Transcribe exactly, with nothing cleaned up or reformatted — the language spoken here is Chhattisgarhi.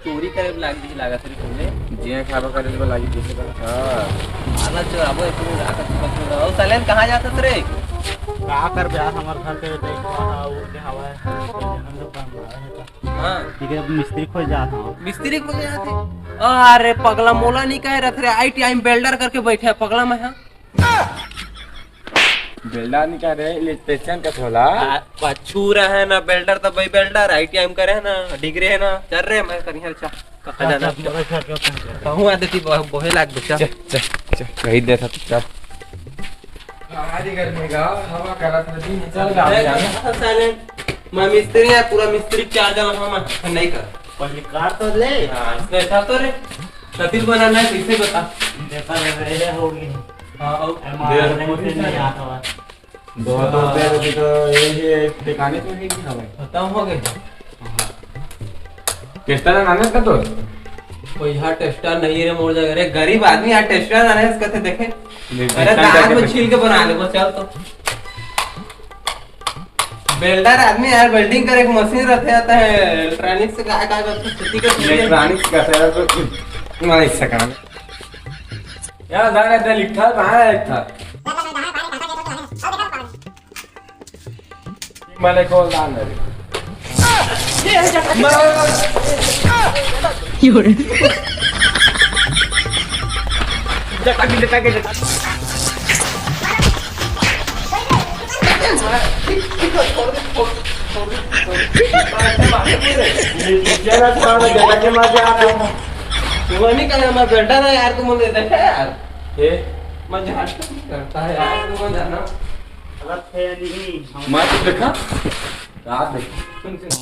चोरी करे बर लाग दिही लागत रे तुमने। जिया खाबा करे बर लागी जैसे का। हाँ। आला चोराबो एक दिन रात अच्छी बच्चों का। ओ सालेन, कहाँ जात हस रे? का करबे यार, हमर घर के देख, हाँ, वो के हवा है, जन्म तो काम है का। हाँ। ठीक है, अब मिस्त्री खोज जात हूँ। मिस्त्री खोज जात है? अरे पगला, मोला नहीं कहे रहत रे, आई टी आई में welder करके बैठे है पगला मैं, हाँ। Welder नहीं कह रहे, electrician का थोला। आ, कछु रहे ना welder, तो भाई welder, आई टी आई में करे है ना, डिग्री है ना, चल रे, मैं करिया चा, कहाँ जाना? चल, चल, चल, चल, चल। कहूँ आ देती, बो-, बोहे लाग दे, चल। चल, चल, चल, कही दे था, चल। हमारी घर में गा, हवा करा था, दिन चल रहा है। Silent। मैं मिस्त्री है, पूरा मिस्त्री चार जन हम नहीं कर। पहले कार तो ले। हाँ, इसमें ऐसा तो रे, कतिल बनाना है, कैसे बता? देखा रे, ये हो गई। हाँ, और ए, मार दे, नहीं, नहीं आता हुआ। दो, दो, दो, दो, दो, ये, ये दुकानें तो नहीं दिखा भाई। खत्म हो गए। टेस्टर आने का तो? कोई यहाँ टेस्टर नहीं रे, मोर जगह रे, गरीब आदमी यहाँ टेस्टर आने इसका थे देखे। नहीं, अरे टेस्टर दांत करके में देख। छील के बना ले, बस चल तो। Welder आदमी यार, welding करे एक मशीन रहते, आता है इलेक्ट्रॉनिक्स से, काय काय करते, खेती का चीज़ है। इलेक्ट्रॉनिक्स का सर तो नहीं सका। यार, दादा, इधर लिखा है, बाहर है, लिखा। मैंने कौन दान है? जरा थोड़ा जगह के मार जा रहा है। वो नहीं कहना, मैं बेटा ना यार, तुम मुझे देखा यार। ए? मैं झाड़ तो नहीं करता है यार, तुम जाना। गलत है या नहीं? मैं तो देखा। रात देखा। सुन, सुन।